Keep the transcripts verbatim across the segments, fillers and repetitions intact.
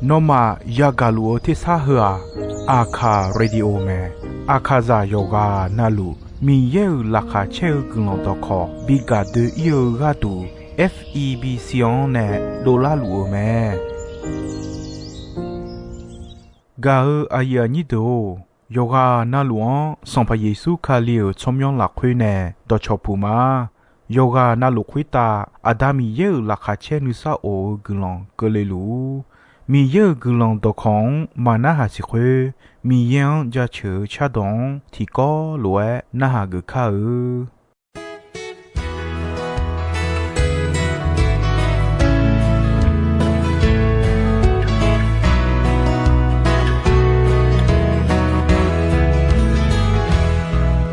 Nawmaf yagaq luf-eu tersar heu-aq, Aqkaq Radio mae. Aqkaqzaq yawqghaq navluf Miqyaer-euq laqkhaq caer-eu guiqlanq dawqkawq bi gaq doe-ir-eu gharduq, F E B C-anr nae dovlar luf-eu mae. Gaq-eu aqyuif aqnyir deuq-or, yawqghaq navluf-anr Sanqpaq Yeqsur Kali-euq tsawrmyanr lafkhoer nae dawqcawq puq ma. Yawqghaq navluf khoertav Aqda Miqyaer-euq laqkhaq caer nuisar of-eu guiqlanq keuvle luf-ur. Miqyaer-euq guiqlanq dawqkawq-anr maqnarhaq siq khoer, Miqyaer-anr jaceuq-eu cardawq-anr tiqkawv lof-aer narhaq geuf kar-eu.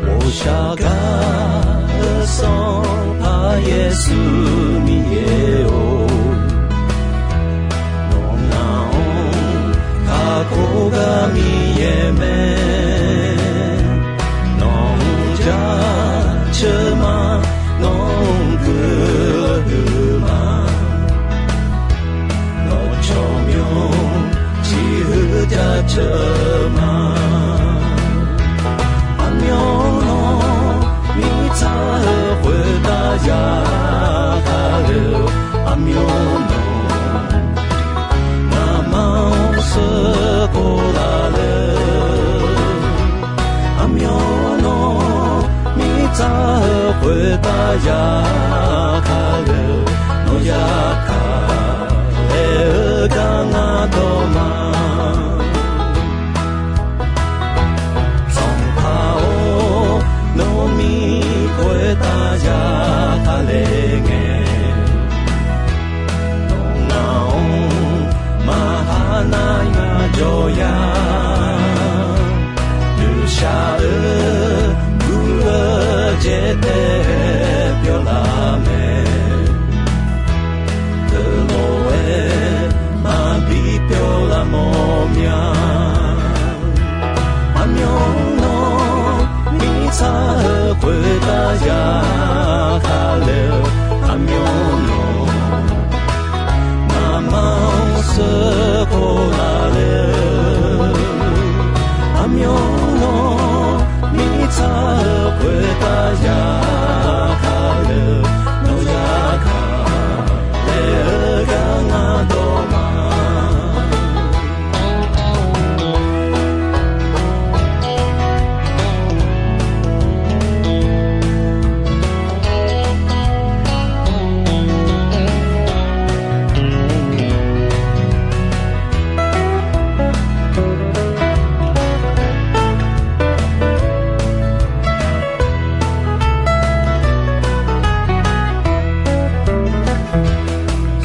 我想 Sanqpaq Yeqsur Miqyaer-or, nawq ngaq-anr kakhof gar Miqyaer mae. Nawq-anr jaceuq ma, nawq-anr guiqlanq huiq ma. Nawq tsawrmyanr ciqhuiq jaceuq ma. Aqmyanluf mirtsaq-eu khoertav yarkhaq le-eu, aqmyanluf ngamaf-anr sheuqkhof laf le-eu, aqmyanluf mirtsaq-eu khoertav yarkhaq le-eu, nawq yarkhaq laer-eu gar ngar dawq ma. Sanqpaq-or, nawmaf khoertav yarkhaq le ngae, nawq ngaq-anr maqha nar ngar jawr ya. Nuishaq-eu gur-eu jaetae pyawr laf mae. Teulof-aer maqbi pyawr laf mawr mya. Aqmyanluf mirtsaq-eu khoertav yarkhaq le-eu, aqmyanluf ngamaf-anr sheuqkhof laf le-eu, aqmyanluf mirtsaq-eu khoertav yarkhaq le-eu, nawq yarkhaq laer-eu gar ngar dawq ma.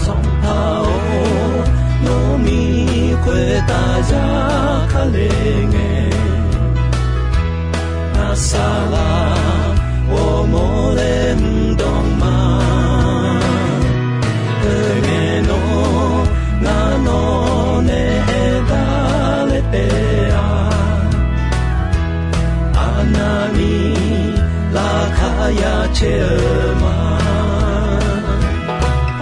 Sanqpaq-or, nawmaf khoertav yarkhaq le ngae, ngar saqlaq ghawrmawr laer mr dawq ma. Teungae nawr ngar nawq nae aertaq laer taef-a. Aqnavni laqkhaq ya caer-eu ma.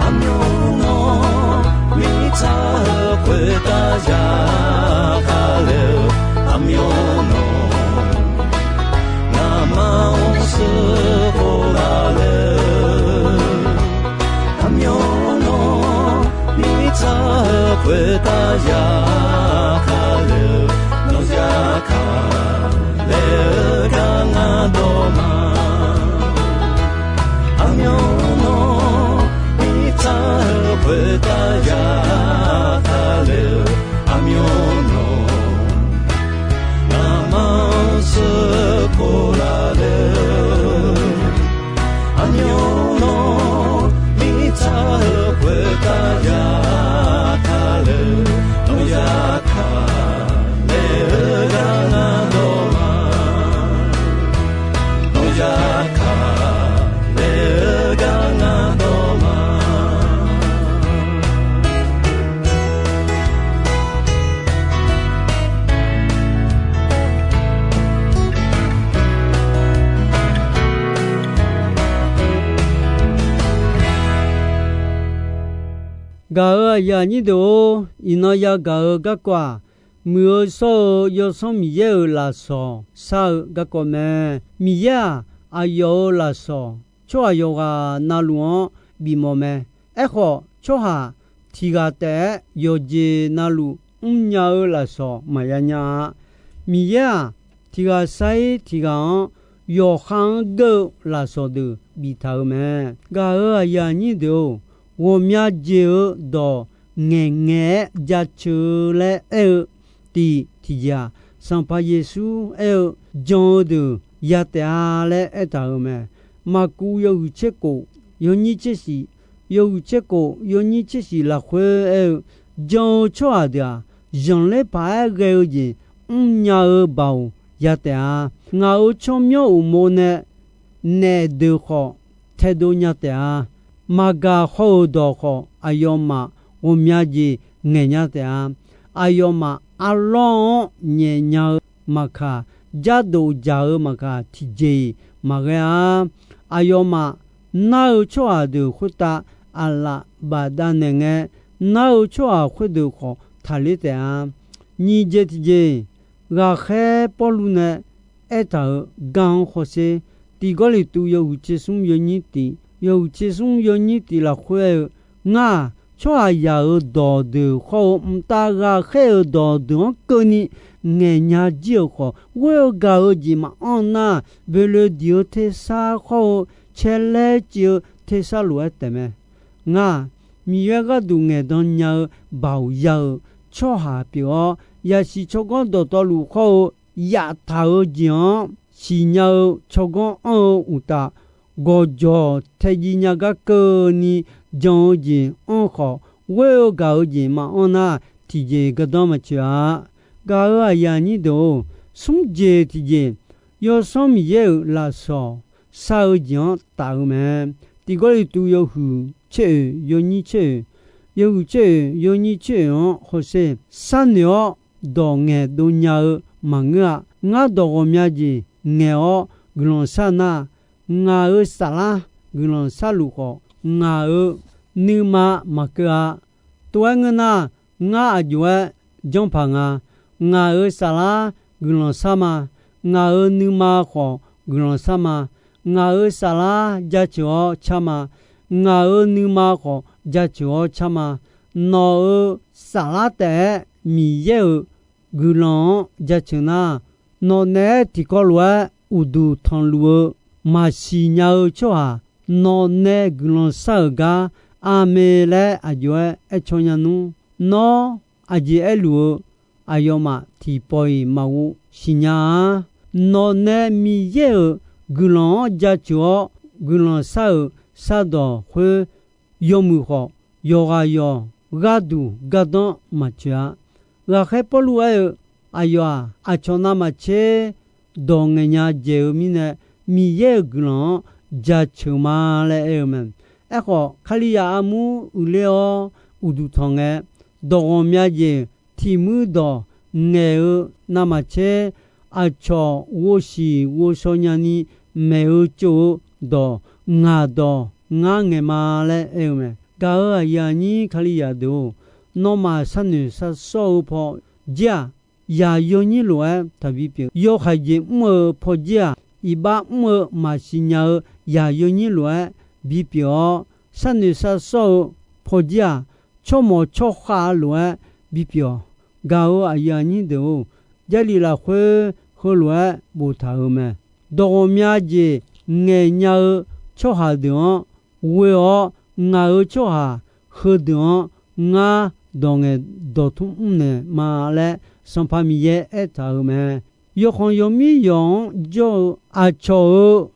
Aqmyanluf mirtsaq-eu khoertav yarkhaq le-eu, aqmyanluf ngamaf-anr sheuqkhof laf le-eu, aqmyanluf mirtsaq-eu khoertav yarkhaq le-eu, nawq yarkhaq laer-eu gar ngar dawq ma. Aqmyanluf mirtsaq-eu khoertav yarkhaq le-eu, aqmyanluf ngamaf-anr sheuqkhof laf le-eu, aqmyanluf mirtsaq-eu khoertav yarkhaq le-eu, nawq yarkhaq laer-eu gar ngar dawq ma. Nawq yarkhaq laer-eu gar ngar dawq ma. Gaq-euq aqyuif aqnyir deuq-or, iqnan yagaq-eu garkawv-aq, muiq-eu shawr-eu Yawsanr Miqyaer-euq lafsawq shar-eu garkawv mae. Miqyaer-aq, aqyawf-euq lafsawq tsawrhaq yawqghaq navluf-anr bifmawf mae. Aerkhawf, tsawrhaq tiq ghaq taef-aer yawqjeq navluf mrnya-eu lafsawq maqya nya-a. Miqyaer-aq, tiq ghaq sar-ir tiq ghaq-anr yawqha-anr geur-eu lafsawq deuq biftaq-euq mae. Gaq-euq aqyuif aqnyir deuq-or, ghawqmya jeq-eu dawq ngaeqngaeq-aer jaceuq-eu laer aer-eu tiq tiqjeq-aq, Sanqpaq Yeqsur aer-eu, jan-eu deuq ya taef-a laer aertaq-euq mae. Maqkuv yawhuiq tser kof, yawnyir tser shif, yawhuiq tser kof, yawnyir tser shif lafkhoer aer-eu, jan-eu tsawrhaq deuq-aq, zanqler paq-aer ghae-eu jeq mrnya-eu baoq ya taef-a. Ngaq-euq tsawrmyanr uqmov nae naef deuq khawf taedov nya taef-a. Maqgaq haw-euq dawq khawf, aqyawfmaf ghawqmya jeq ngaeq nya taef-a. Aqyawfmaf arlawr-anr nyaef nya-eu maqkaq, jardof dzaq-eu maqkaq, tiqjeq-iq maqghae-a. Aqyawfmaf nar-eu tsawrhaq deuq khoertav aqlaf bafdav naeq ngae, nar-eu tsawrhaq khoerdeuq khawf taqler taef-a. Nyiq jeq tiqjeq, ghaqkhaer Pawrluv nae aertaq-euq gar-anr hawsher. Tiq Gawrliqtu yawhuiq tser smr yawnyir tiq, yawhuiq tser smr yawnyir tiq lafkhoer aer-eu, ngar-aq, tsawrhaqzaq-euq dawqdeuq khawr-eu mqtav ghaqkhaer-euq dawqdeuq-anr keuvni ngaeqnya jir-euq khawf, ghoer-eu gaq-eu jeq maqanr nar, boeqloeq diq-eu tersar khawr-eu caerlaer civ-eu tersar lof-aer taefmae. Ngar-aq, Miqyaer gharduq ngaeqdan nya-eu baoq ya-euq tsawrhaq pyeuf-awr, yasiq tsawrganr dawqtawvluf khawr-eu yaftaq-eu jeq-anr siqnya-eu tsawrganr anr-eu uqtaf, gawqjawq taejiv nya gar keuvni jan-eu jeq anr khawf, ghoer-eu gaq-eu jeq maqanr nar, tiqjeq gardanr maqtsoeq-a. Gaq-euq aqyuif aqnyir deuq-or, smr jeq tiqjeq, Yawsanr Miqyaer-euq lafsawq shar-eu jeq-anr taf-eu mae. Tiq Gawrliqtu yawhuiq tser oeq yawnyir tser oeq, yawhuiq tser oeq yawnyir tser oeq-anr hawsher. Sharnoeq-awr dawq ngaeqdov nya-eu maqngeur-a. Ngar dawq ghawqmya jeq ngaeq-awr guiqlanq shar nar, ngaq-euq saflar guiqlanq sharluf khawf, ngaq-euq nuima maqkeuv-a. Tov-aer ngeur nar, ngar aqjox-aer janrpaq nga. Ngaq-euq saflar guiqlanq shar ma. Ngaq-euq nuima khawf guiqlanq shar ma. Ngaq-euq saflar jaceuq-awr car ma. Ngaq-euq nuima khawf jaceuq-awr car ma. Nawq-euq saflar taef-aer Miqyaer-euq guiqlanq-anr jaceuq nar, nawqnaeq-aer tiqkawv lof-aer uqduq tanqluf-eu maqsiq nya-eu tsawrhaq, nawqnaeq guiqlanq shar-euq gar aqmeq laer aqjox-aer aercaw nya nmr. Nawr aqjeq aerluf-eu aqyawfmaf tiqpawf-iq maqghov siqnya-a. Nawqnaeq Miqyaer-euq guiqlanq-anr jaceuq-awr guiqlanq shar-euq shardawq khoer yawmuiq khawf, yawqghaq yawq gharduq gardanr maqtsoeq-a. Ghaqkhaer Pawrluv aer-eu, aqyawf-aq, aqcawq navmaqtser dawq ngaeqnya jaeq-eu mirnae, Miqyaer-euq guiqlanq-anr jaceuq ma laer aer-eu mae. Aerkhawf, Kalizaq armur uiqler-awr uqduq tanq ngae, dawq ghawqmya jeq tiq muir dawq ngaeq-eu navmaqtser, aqcawq ghovsiq ghovshaw nyani maeq-eu tsov-eu dawq ngaq dawq ngar ngaeq ma laer aer-eu mae. Gaq-euq aqyuif aqnyir Kalizaq deuq-or, nawmaf sharnoeq sharsawr-eu pawjir-aq, yaq yawnyir lof-aer taqbi pyeuf. Yawhaiq jeq mr-eu pawjir-aq, iqbax mr-eu maqsiq nya-eu yaq yawnyir lof-aer bipyeuf-awr, sharnoeq sharsawr-eu pawjir-aq, tsawrmawq tsawrkhav lof-aer bipyeuf-awq. Gaq-euq aqyuif aqnyir deuq-or, Jarlif lafkhoer heulof-aer boftaq-euq mae. Dawq ghawqmya jeq ngaeqnya-eu tsawrhaq deuq-anr ghoe-awr, ngaq-euq tsawrhaq heudeuq-anr ngar dawq ngaeq dawqtmr mrnaeq ma laer Sanqpaq Miqyaer aertaq-euq mae. Yawkhanq yawmir yawq-anr jawr-eu aqcawq-euq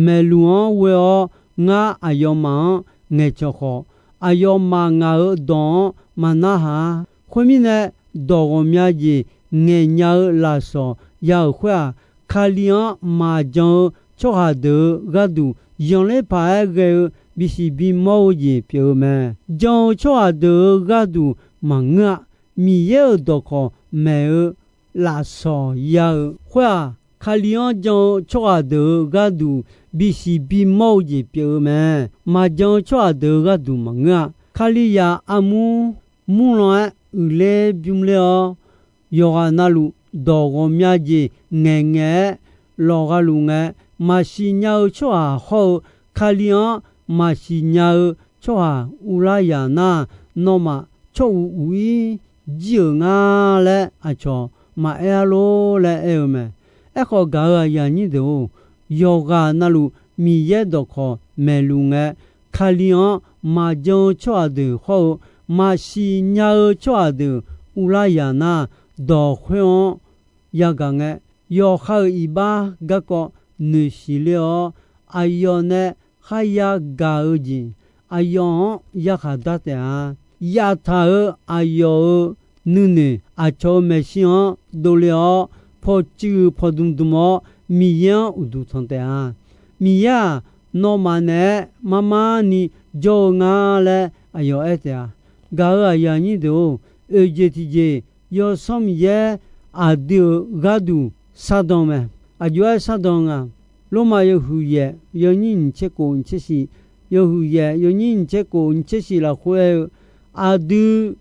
maeqluq-anr ghoe-awr, ngar aqyawfmaf-anr ngaeqcawq khawf, aqyawfmaf ngaq-euq dawq-anr maqnarhaq-a. Khoermirnae, dawq ghawqmya jeq ngaeqnya-eu lafsawq ya-euq khoer-aq, Kali-anr maqjan-eu tsawrhaq deuq-euq gharduq zanqler paq-aer ghae-eu bisiq bimawr-eu jeq pyeuf-eu mae. Jan-eu tsawrhaq deuq-euq gharduq maqngeur-a. Miqyaer-euq dawqkawq maeq-eu lafsawq ya-euq khoer-aq, Kali-anr jan-eu tsawrhaq deuq-euq gharduq bisiq bimawr-eu jeq pyeuf-eu mae. Maqjan-eu tsawrhaq deuq-euq gharduq maqngeur-a. Kalizaq armur murlan-aer uiqler bymr ler-awr, yawqghaq navluf dawq ghawqmya jeq ngaeqngaeq-aer lawqgha luf ngae, maqsiq nya-eu tsawrhaq hawr-eu Kali-anr maqsiq nya-eu tsawrhaq uvlar yaq nar, nawmaf tsawr uq uq-ir jir-euq nga laer aqcawq maqaer-ar lor laer aer-eu mae. Aerkhawf, gaq-euq aqyuif aqnyir deuq-or, yawqghaq navluf Miqyaer dawqkawq maeqluf ngae, Kali-anr maqjan-eu tsawrhaq deuq hawr-eu maqsiq nya-eu tsawrhaq deuq uvlar yaq nar, dawq khoer-anr yagaq ngae, yawqha-euq iqbax garkawv noeqsiq ler-awr, aqyawf nae kharya gaq-eu jeq aqyawf-anr yarkhaq dar taef-a. Yaftaq-euq aqyawf-euq nuinoeq aqcawq-euq maeqshi-anr dovle-awr, pawqtsuif pawqdmq dmq-awr Miqyaer-anr uqduq tanq taef-a. Miqyaer-aq, nawmaf naeq-aer mar mar ni jawr-eu nga laer aqyawf aer taef-a. Gaq-euq aqyuif aqnyir deuq-or, oeq jeq tiqjeq, Yawsanr Miqyaer aqdui-euq gharduq shardan mae. Aqjox-aer shardan nga. Lormav yawhuiq yaef yawnyir nyiq tser kof nyiq tser shiq, yawhuiq yaef yawnyir nyiq tser kof nyiq tser shiq lafkhoer aer-eu, aqdui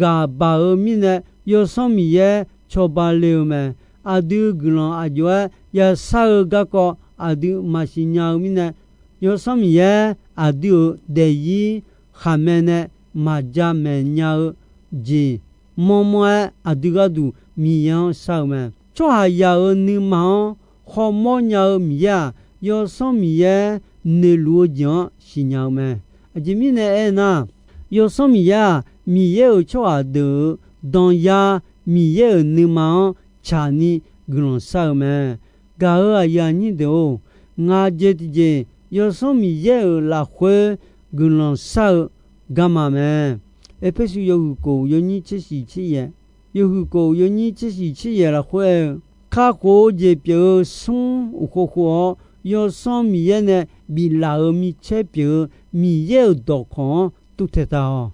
ghaq baq-eu mirnae Yawsanr Miqyaer cawba le-eu mae. Aqdui guiqlanq aqjox-aer yashar-eu garkawv aqdui maqsiq nya-eu mirnae, Yawsanr Miqyaer aqdui-euq daefzir khaqmae nae maqja maeq nya-eu jeq manrmanr-aer aqdui gharduq Miqyaer-anr shar-eu mae. Tsawrhaqzaq-euq nuima-anr khawmawr nya-eu Miqyaer-aq, Yawsanr Miqyaer noeqluf-eu jeq-anr siqnya-eu mae. Aqjeq mirnae aernar, Yawsanr Miqyaer-aq, Miqyaer-euq tsawrhaq deuq-euq danyar Miqyaer-euq nuima-anr tsaqni guiqlanq shar-eu mae. Gaq-euq aqyuif aqnyir deuq-or, ngaq jeq tiqjeq Yawsanr Miqyaer-euq lafkhoer guiqlanq shar-eu garma mae. Erpersu yawhuiq kof yawnyir tser shiq tser yaef, yawhuiq kof yawnyir tser shiq tser yaef lafkhoer aer-eu, kakhof-eu jeq pyeuf-eu smr uqkhov khov-awr, Yawsanr Miqyaer nae biflaf-euq micaer pyeuf-eu Miqyaer-euq dawqkawq-anr tuvtaeq taq-awq.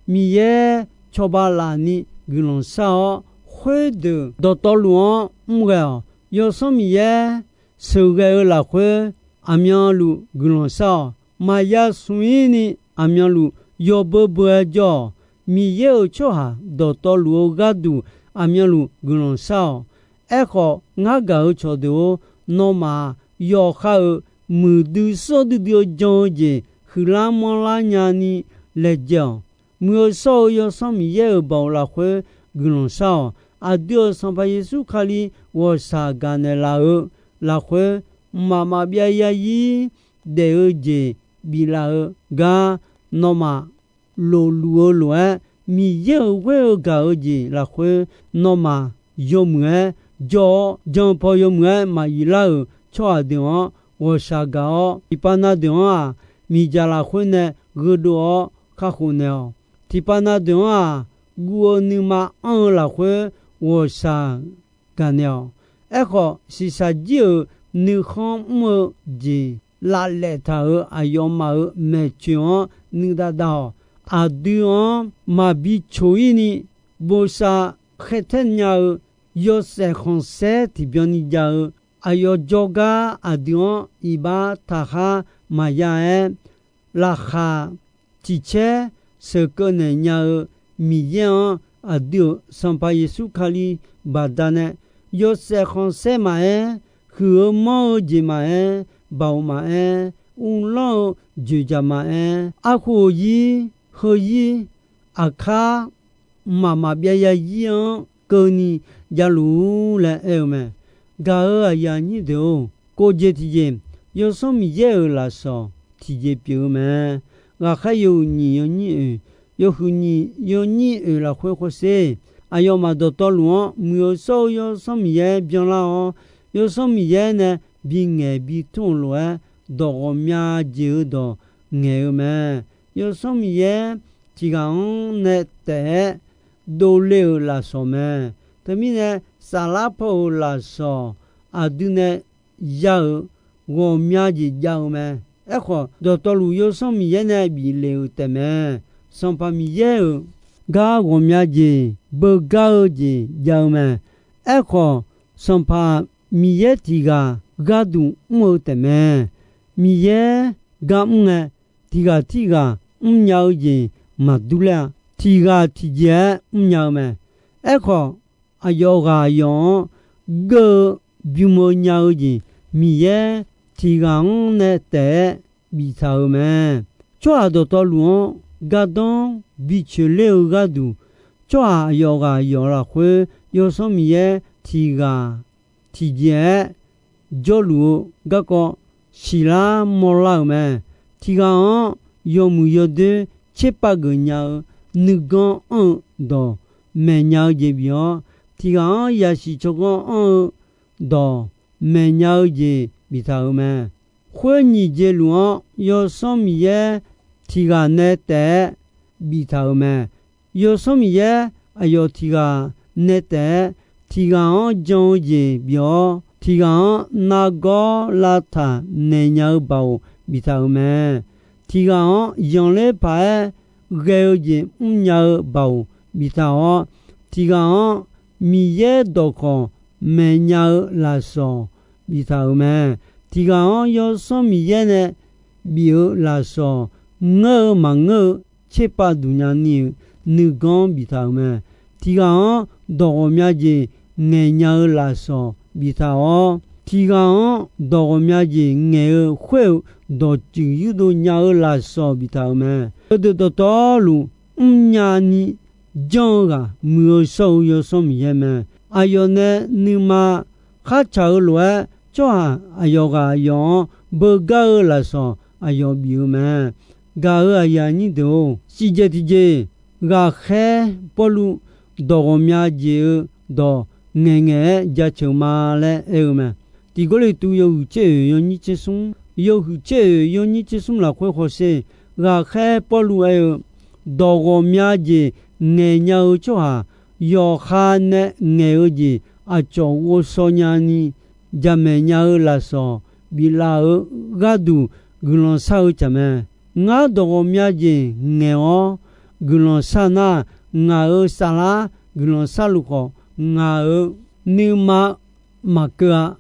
Miqyaer cawba laf ni guiqlanq shar-awr, khoerdeuq dawqtawvluf-anr mr ghae-awq. Yawsanr Miqyaer sheuqghae-eu lafkhoer aqmyanluf guiqlanq shar-awq. Maqya smq-ir ni aqmyanluf yawbeu beu-aer jawr-awq. Miqyaer-euq tsawrhaq dawqtawvluf-eu gharduq aqmyanluf guiqlanq shar-awq. Aerkhawf, ngar gaq-eu cawqdeuq-or, nawmaf-aq, yawqha-euq muiqdui sawr duidui-eu jan-eu jeq huiqlar manrlar nyani laejae-awq. Muiq-eu shawr-eu Yawsanr Miqyaer-euq baoq lafkhoer guiqlanq shar-awq. Aqdui-euq Sanqpaq Yeqsur Kali ghawqshaq gaqnaeq laf-eu lafkhoer, mqmaq maqbyav yarzir daef-eu jeq biflaf-eu gar, nawmaf lofluf-eu lof-aer, Miqyaer-euq ghoer-eu gaq-eu jeq lafkhoer, nawmaf yawmuiq-aer jawr-awr, jan paw yawmuiq-aer maq iqlar-euq tsawrhaq deuq-anr ghawqshaq gaq-awr, tiqpav na deuq-anr-aq, miqdzaq lafkhoer nae gheudov-awr kakhof naeq-awq. Tiqpav na deuq-anr-aq, guv-eu nuima anr-eu lafkhoer ghawqshaq gaqnaeq-awq. Aerkhawf, shiqshaq jir-euq nuikhanr mr-eu jeq lavlaef taq-euq aqyawfmaf-euq maeqtsoeq-anr nuidav dav-awq. Aqdui-anr maqbi coq-ir ni bosav khaertaer nya-eu yawshaef khanqsaer tiqbyan ni jav-eu aqyawf jawrgar aqdui-anr iqbax taqkhar maqya-aer, laqkhaq tiq caer sheuqkeuv naeq nya-eu Miqyaer-anr, aqdui-euq Sanqpaq Yeqsur Kali baqdanae, yawshaef khanqsaer maqaer, huiq-eu manr-eu jeq maqaer, baoq maqaer, uvlanr-eu dzoeqdzaq maqaer, arkhof-euq zir, heuzir, aqkar mqmaq maqbyav yarzir-anr keuvni javluf-ur laer aer-eu mae. Gaq-euq aqyuif aqnyir deuq-or, kov jeq tiqjeq, Yawsanr Miqyaer-euq lafsawq tiqjeq pyeuf-eu mae. Ghaqkhaer yawhuiq nyiq yawnyir oeq, yawhuiq nyiq yawnyir oeq lafkhoer khoersher, aqyawfmaf dawqtawvluf-anr muiq-eu shawr-eu Yawsanr Miqyaer byanlar-awr, Yawsanr Miqyaer nae bingaeq bitmr-euq lof-aer, dawq ghawqmya jeq-eu dawq ngaeq-eu mae. Yawsanr Miqyaer tiq ghaq-anr nae taef-aer dovle-euq lafsawq mae. Teumirnae, saflar paw-euq lafsawq aqdui nae ya-euq ghawqmya jeq jav-eu mae. Aerkhawf, dawqtawvluf Yawsanr Miqyaer nae bif le-euq taefmae. Sanqpaq Miqyaer-euq gar ghawqmya jeq beugar-eu jeq jav-eu mae. Aerkhawf, Sanqpaq Miqyaer tiq ghaq gharduq mr-eu taefmae. Miqyaer gar mr ngae, tiq ghaq tirghaq mrnya-eu jeq maqdur ler-a. Tiq ghaq tiqjeq-aer mrnya-eu mae. Aerkhawf, aqyawf ghaq yawf-anr geur-eu bym-eu nya-eu jeq Miqyaer tiq ghaq-anr nae taef-aer biftaq-euq mae. Tsawrhaq dawqtawvluf-anr gardanr bicoeq ler-eu gharduq, tsawrhaq aqyawf ghaq yawf lafkhoer Yawsanr Miqyaer tiq ghaq tiqjeq-aer jawrluf-eu garkawv siqlar mawrlar-euq mae. Tiq ghaq-anr yawmuiq yawdoer tserpav geuf nya-eu nuiganr anr-eu dawq maeqnya-eu jeq bif-awr, tiq ghaq-anr yasiq tsawrganr anr-eu dawq maeqnya-eu jeq biftaq-euq mae. Khoer nyiq jeq luf-anr Yawsanr Miqyaer tiq ghaq nae taef-aer biftaq-euq mae. Yawsanr Miqyaer aqyawf tiq ghaq nae taef-aer tiq ghaq-anr jan-eu jeq bif-awr, tiq ghaq-anr nargawr lavtaq naeq nya-eu baoq biftaq-euq mae. Tiq ghaq-anr yanqler paq-aer ghae-eu jeq mrnya-eu baoq biftaq-awr, tiq ghaq-anr Miqyaer dawqkawq maeqnya-eu lafsawq biftaq-euq mae. Tiq ghaq-anr Yawsanr Miqyaer nae bif-eu lafsawq ngeur-eu maqngeur-eu tserpav duq nya ni-euq nuiganr biftaq-euq mae. Tiq ghaq-anr dawq ghawqmya jeq ngaeqnya-eu lafsawq biftaq-awr, tiq ghaq-anr dawq ghawqmya jeq ngaeq-eu khoer-euq dawqtsuif yurdov nya-eu lafsawq biftaq-euq mae. Heudeuq dawqtawvluf mrnya ni janr-eu ghaq Muiq-eu shawr-eu Yawsanr Miqyaer mae. Aqyawf nae nuima khartsaq-eu lof-aer, tsawrhaq aqyawf ghaq yawf-anr beugar-eu lafsawq aqyawf bif-eu mae. Gaq-euq aqyuif aqnyir deuq-or, siqjeq tiqjeq, ghaqkhaer Pawrluv dawq ghawqmya jeq-eu dawq ngaeqngaeq-aer jaceuq ma laer aer-eu mae. Tiq Gawrliqtu yawhuiq tser oeq yawnyir tser smr, yawhuiq tser oeq yawnyir tser smr lafkhoer hawsher, ghaqkhaer Pawrluv aer-eu, dawq ghawqmya jeq ngaeqnya-eu tsawrhaq yawqha nae ngaeq-eu jeq aqcawq ghovshaw nyani jamaeq nya-eu lafsawq biflaf-eu gharduq guiqlanq shar-eu tsaq mae. Ngar dawq ghawqmya jeq ngaeq-awr guiqlanq shar nar, ngaq-euq saflar guiqlanq sharluf khawf, ngaq-euq nuima maqkeuv-a.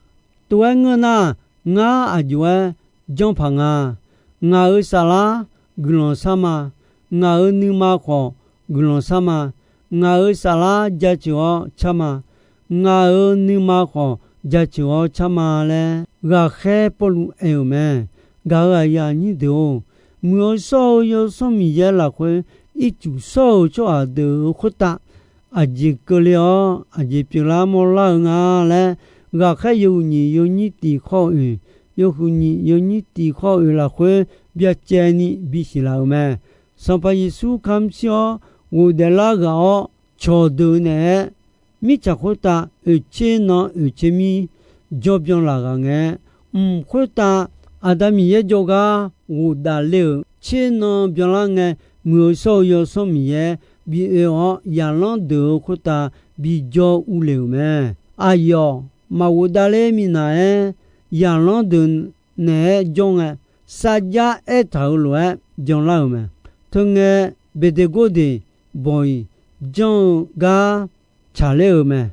Tov-aer ngeur nar, ngar aqjox-aer janr paq nga. Ngaq-euq saflar guiqlanq shar ma. Ngaq-euq nuima khawf guiqlanq shar ma. Ngaq-euq saflar jaceuq-awr car ma. Ngaq-euq nuima khawf jaceuq-awr car ma laer ghaqkhaer Pawrluv aer-euq mae. Gaq-euq aqyuif aqnyir deuq-or, Muiq-eu shawr-eu Yawsanr Miqyaer lafkhoer ircuf shawr-euq tsawrhaq deuq-euq khoertav aqjeq keuvle-awr aqjeq pyeuflar mawrlar-eu nga laer, ghaqkhaer yawhuiq nyiq yawnyir tiq khawr oeq, yawhuiq nyiq yawnyir tiq khawr oeq lafkhoer byacaevni bisiq laf-euq mae. Sanqpaq Yeqsur kamq shir-awr ghofdaef lar ghaq-awr, cawqdeuq naeq-aer mirtsaq khoertav oeqtser nan oeqtser mir jawrbyan laf ghaq ngae, mq khoertav Aqda Miqyaer jawrgar ghofdaef le-euq tser nan byanlar ngae, Muiq-eu shawr-eu Yawsanr Miqyaer bi oe-awr, zaqlanr deuq-euq khoertav bijawr urle-euq mae. Aqyawf maqghofdaef ler minav-aer, zaqlanr deuq naeq-aer jawr ngae, sarjax aertaq-euq lof-aer byanlar-euq mae. Teungae, Beqdeqgordeq bawq-iq janr-eu gar tsaqler-euq mae.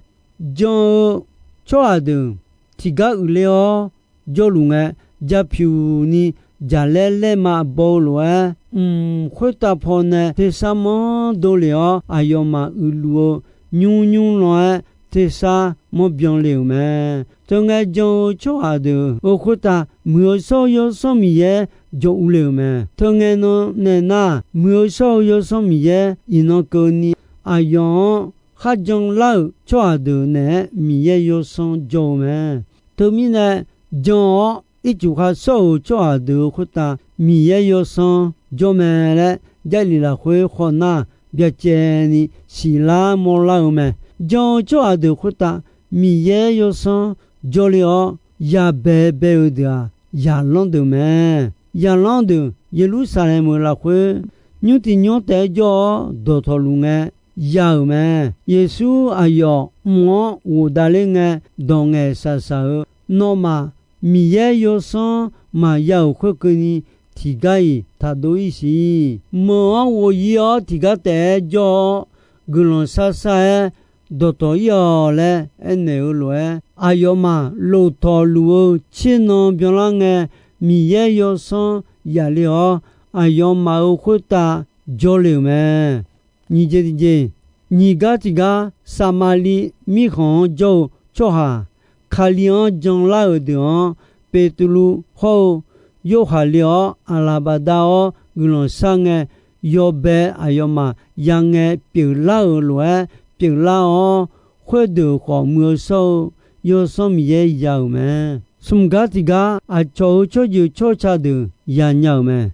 Jan-eu tsawrhaq deuq tiqgar uiqler-awr jawrluf ngae, japyuq ni jaqlaer laerma baw-eu lof-aer, mq khoertav pawnae tersar manr dovlef-awr, aqyawfmaf uiqluf-eu nymr nymr lan-aer tersar manr byanle-euq mae. Teungae jan-eu tsawrhaq deuq-euq khoertav Muiq-eu shawr-eu Yawsanr Miqyaer jawr urle-euq mae. Teungae nan nae nar, Muiq-eu shawr-eu Yawsanr Miqyaer iqnan keuvni aqyawf-anr kharjan lar-euq tsawrhaq deuq naeq-aer Miqyaer Yawsanr jawr-eu mae. Teumirnae, jan-awr ircuf khar shawr-euq tsawrhaq deuq-euq khoertav Miqyaer Yawsanr jawr mae laer, Jarlif lafkhoer khawf nar byacaevni siqlar mawrlar-eu mae. Jan-eu tsawrhaq deuq khoertav Miqyaer Yawsanr jawrle-awr, yabae bae-eu deuq-aq, zaqlanr deuq mae. Zaqlanr deuq Yeqlursaqlaeq-euq lafkhoer nymr tiq nymr taef-aer jawr-awr dawqtawvluf ngae ya-euq mae. Yeqsur aqyawf mq-anr ghofdaef ler ngae, dawq ngaeqshaq shaq-eu, nawmaf Miqyaer Yawsanr maqya-euq khoerkeuvni tiqgar-iq taqdov-ir siq. Meuq-anr ghof-ir-awr tiqgar taef-aer jawr-awr, guiqlanq shar shar-aer dawqtawv ir-awq laer aernaeq-eu lof-aer, aqyawfmaf lof tawqluf-eu tser nan byanlar ngae, Miqyaer Yawsanr yaf le-awr, aqyawfmaf-euq khoertav jawrle-euq mae. Nyiq jeq tiqjeq, nyiq gar tiqgar Saqmaqliv mirkhanq-anr jawr-eu tsawrhaq, Kali-anr janlar-euq deuq-anr, Beqtuvluv hawr-eu Yorhaq le-awr, aqlaf bafdav-awr guiqlanq shar ngae, yawbae aqyawfmaf yangae pyeuflar-euq lof-aer pyeuflar-awr, khoerdeuq khawf Muiq-eu shawr-eu Yawsanr Miqyaer ya-euq mae. Smq gar tiqgar aqcawq-euq tsawrjeuq tsawrca deuq yanya-euq mae.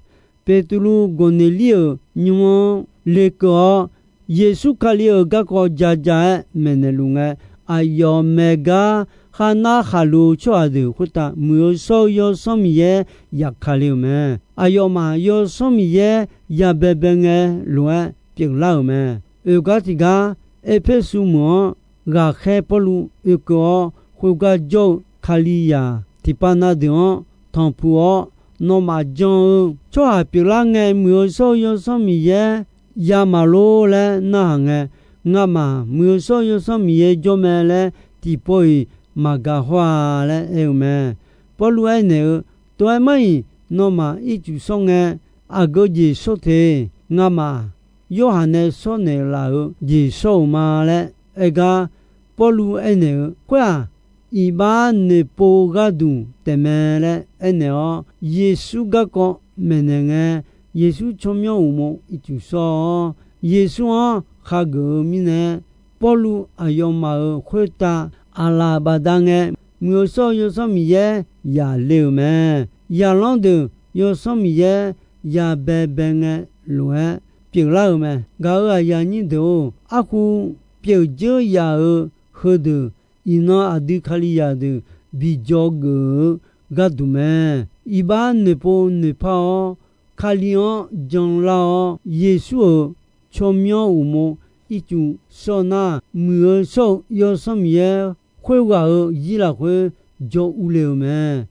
Beqtuvluv Gawqneqlir-euq nymr-anr lekeuv-awr, Yeqsur Kali-euq garkawv ja ja-aer maeqnaeq luf ngae, aqyawf maeq gar khar nar khaqlo-eu tsawrhaq deuq khoertav Muiq-eu shawr-eu Yawsanr Miqyaer yaf ka le-euq mae. Aqyawfmaf Yawsanr Miqyaer yabae bae ngae lof-aer pyeuflar-euq mae. Oeq gar tiqgar Erpersu meuq-anr ghaqkhaer Pawrluv oekeuv-awr, khoergar jawr-eu Kalizaq tiqpav na deuq-anr tanqpuq-awr, nawmaf jan-eu tsawrhaq pyeuflar ngae, Muiq-eu shawr-eu Yawsanr Miqyaer ya maqlor laer narhaq ngae, ngamaf Muiq-eu shawr-eu Yawsanr Miqyaer jawr mae laer tiqpov-iq maqgaq hawr-a laer aer-eu mae. Pawrluv aernaeq-eu, Tov-aer mar-iq nawmaf ircuf shawr ngae, aqgeu jeq shawr te. Ngamaf Yorhaq nae shawr naeqlaf-euq jeq shawr-euq ma laer aer gar, Pawrluv aernaeq-eu, Khoer-aq, iqbax noeqpov gharduq taefmae laer aernaeq-awr, Yeqsur garkawv maeqnaeq ngae, Yeqsur tsawrmyanr uqmov ircuf shawr-awr, Yeqsur-anr khageuf-eu mirnae, Pawrluv aqyawfmaf-euq khoertav aqlaf bafdav ngae, Muiq-eu shawr-eu Yawsanr Miqyaer yaf le-euq mae. Yaqlanr deuq Yawsanr Miqyaer yabae bae ngae lof-aer pyeuflar-euq mae. Gaq-euq aqyuif aqnyir deuq-or, arhu pyeuf dzeur yaf-euq heudeuq, iqnan aqdui Kalizaq deuq bi dzawgeuf-eu gharduq mae. Iqbax noeqpov noeqpar-awr, Kali-anr janlar-awr, Yeqsur-euq tsawrmyanr uqmov ircuf shawr nar, Muiq-eu shawr-eu Yawsanr Miqyaer khoerghaq-euq zir lafkhoer jawr urle-euq mae.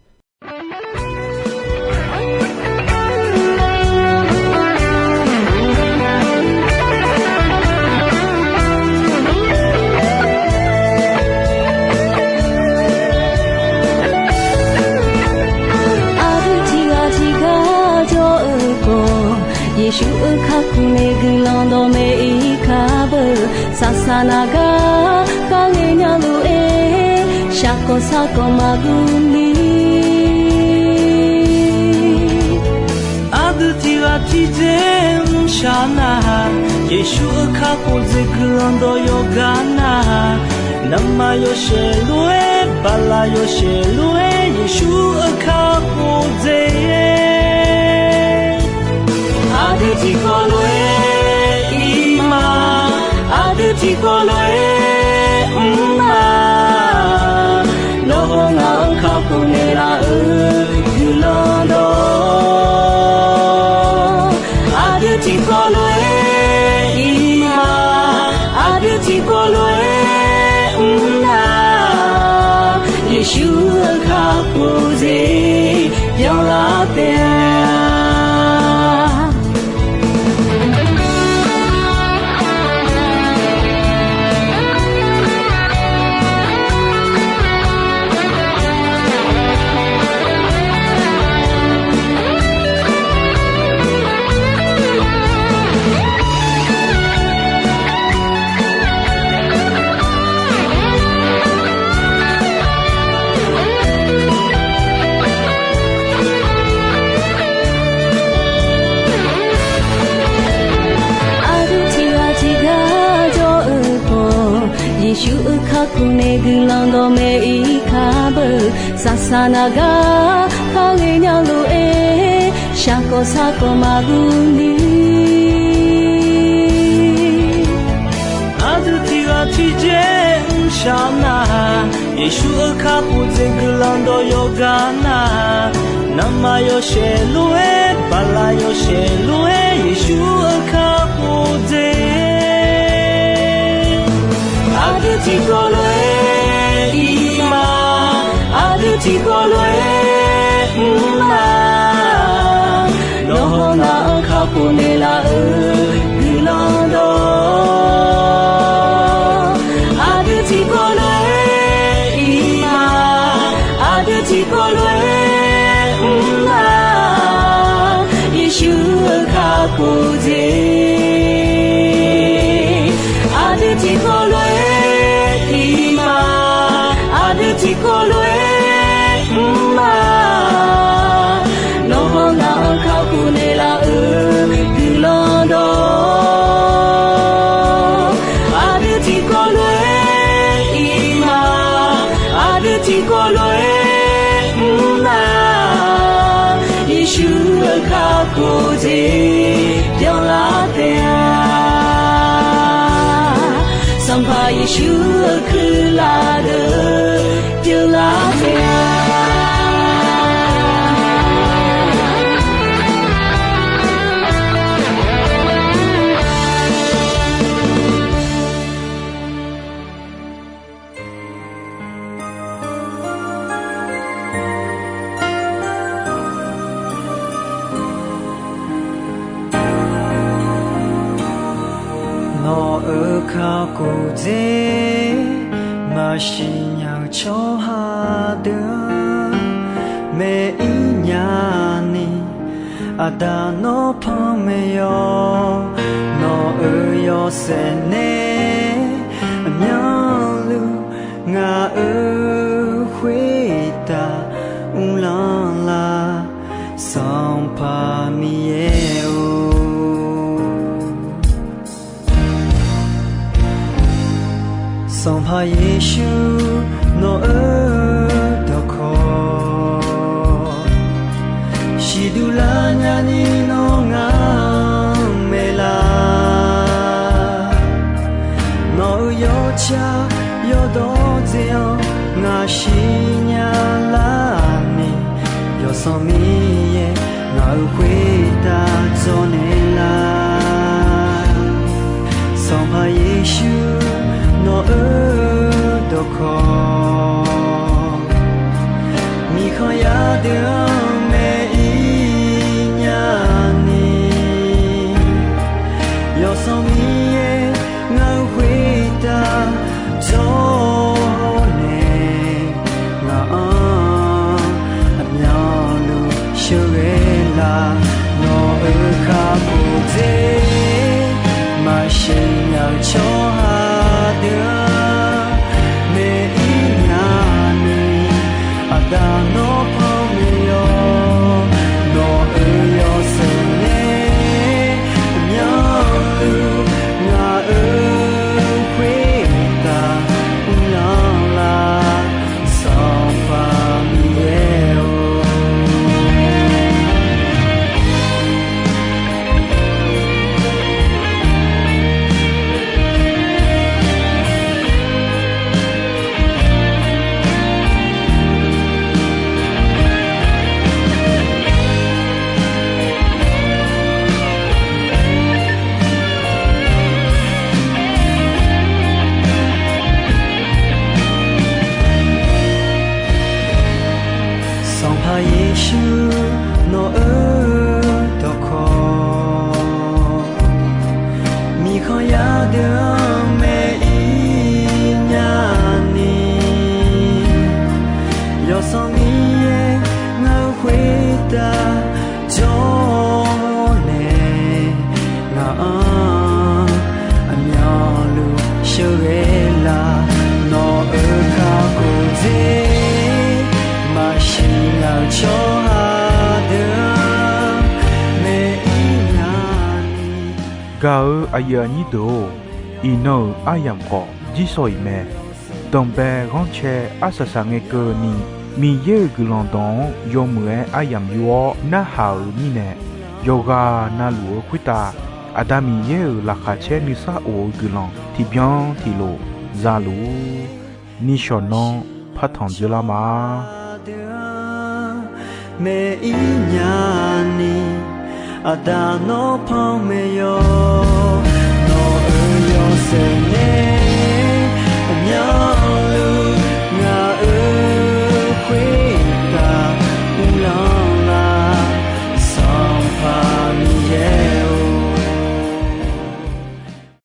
Aqdui tiqghaq tiqgar jawr-eu khawf, Yeqsur-euq kakhof nae guiqlanq dawqmaeq-ir kar beu. Saqsaq naq gar kharle nya lof-aer, shaqkawq sarkawq maqguv ni. Aqdui tiqghaq tiqdzer mrshaq nar-aq, Yeqsur-euq kakhof dzaeq guiqlanq dawq yawqgar nar-aq, navmaqyawshaef lof-aer, baqlaqyawshaef lof-aer, Yeqsur-euq kakhof dzaeq. Aqdui tiqkawv lof-aer ir ma, aqdui tiqkawv lof-aer mr ma. Nawr hawr ngaq-anr kakhof naeqlaf-euq guiqlanq dawq, aqdui tiqkawv lof-aer ir ma, aqdui tiqkawv lof-aer mr nar, Yeqsur-euq kakhof dzaeq byanlar taef-a. Aqdui tiqghaq tiqgar jawr-eu khawf, Yeqsur-euq kakhof nae guiqlanq dawqmaeq-ir kar beu. Saqsaq naq gar kharle nya lof-aer, shaqkawq sarkawq maqguv ni. Aqdui tiqghaq tiqdzer mrshaq nar-aq, Yeqsur-euq kakhof dzaeq guiqlanq dawq yawqgar nar-aq, navmaqyawshaef lof-aer, baqlaqyawshaef lof-aer, Yeqsur-euq kakhof dzaeq. Aqdui tiqkawv lof-aer ir ma, aqdui tiqkawv lof-aer mr ma. Nawr hawr ngaq-anr kakhof naeqlaf-euq guiqlanq dawq, aqdui tiqkawv lof-aer ir ma, aqdui tiqkawv lof-aer mr ma. Yeqsur-euq kakhof dzaeq Kurdzeq byanlar taef-a. Sanqpaq Yeqsur-euq kuirlaf deuq pyeuflar taef-a. Nawq-euq kakhof dzer maqsiq nya-eu tsawrhaq deuq-anr maeq-ir nya ni, Aqda nawr panmaeq yawq. Nawq-euq yawshaef nae aqmyanluf ngaq-euq khoertav uvlanr lar, Sanqpaq Miqyaer-or. Sanqpaq Yeqsur, nawq-eu dawqkawq siqduq lar nyani nawr ngaq-anr maeqlar. Nawq-euq yawtsaq yawdawr dzae-anr ngaq siqnya lar ni, Yawsanr Miqyaer ngaq-euq khoertav dzawrnaeq lar. Sanqpaq Yeqsur, nawq-eu dawqkawq miqkhanqya deuq-anr maeq-ir nya ni, Yawsanr Miqyaer ngaq-euq khoertav dzawrnaeq, ngaq-anr aqmyanluf sheuqghae lar. Nawq-euq kakhof dzer maqsiq nya-eu tsawrhaq deuq-anr maeq-ir nya ni, Aqda nawr panmaeq yawq. Nawq-euq yawshaef nae aqmyanluf ngaq-euq khoertav uvlanr lar, Sanqpaq Miqyaer-or. Sanqpaq Yeqsur, nawq-eu dawqkawq miqkhanqya deuq-anr maeq-ir nya ni, Yawsanr Miqyaer ngaq-euq khoertav dzawrnaeq, ngaq-anr aqmyanluf sheuqghae lar. Nawq-euq kakhof dzer maqsiq nya-eu tsawrhaq deuq-anr maeq-ir nya ni. Gaq-eu aqyuif aqnyir deuq-or, iqnan-euq aryamq khawf jirsawq iq mae. Danqbae ghanrcae arsaq saq ngae keuvni, Miqyaer-euq guiqlanq dawq-anr yawmuiq-aer aryamq yor-awr narhaq-euq mirnae, yawqghaq navluf-eu khoertav Aqda Miqyaer-euq laqkhaq caer nuisar of-eu guiqlanq tiqbyan tiqlof za luf-ur. Nishawq nanr partanq dzeurlar ma. Maeq-ir nya ni, Aqda nawr panmaeq yawq. Nawq-euq yawshaef nae